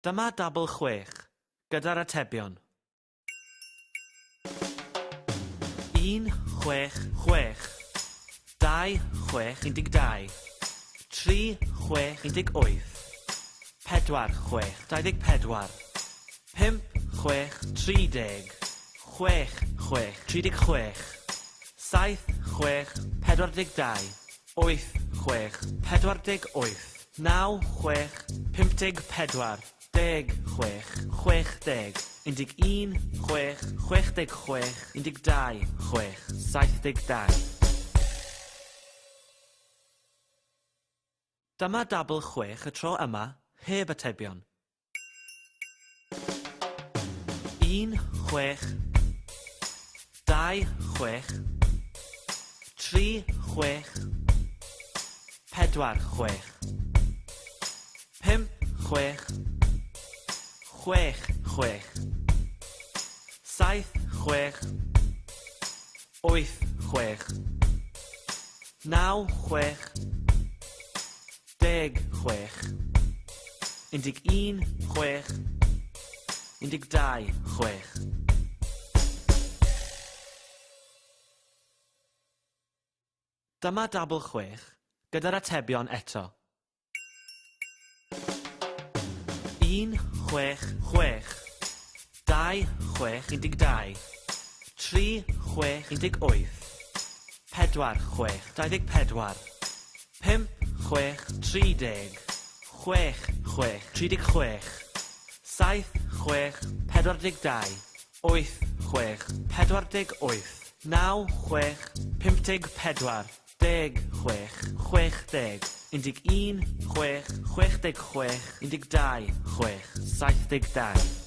Dyma dabl 6, gyda'r atebion. 1, 6, 6, 2, 6, 12, 3, 6, 18, 4, 6, 24, 5, 6, 30, 6, 6, 36, 7, 6, 42, 8, 6, 48, 9, 6, 54, 10, 6, 60, 11, 6, 66, 12, 6, 72. Dyma dabl 6 y tro yma, heb atebion. 1, 6, 2, 6, 3, 6, 4, 6, 5, 6, 6, 6, 7, 6, 8, 6, 9, 6, 10, 6, 11, 6, 12, 6. Dyma dabl 6, gyda'r atebion eto. 1, 6, 6, 2, 6, 12, 3, 6, 18, 4, 6, 24, 5, 6, 30, 6, 6, 36, 7, 6, 42, 8, 6, 48, 9, 6, 54, 10, 6, 60, 11, 6, 66, 12, 6, 72.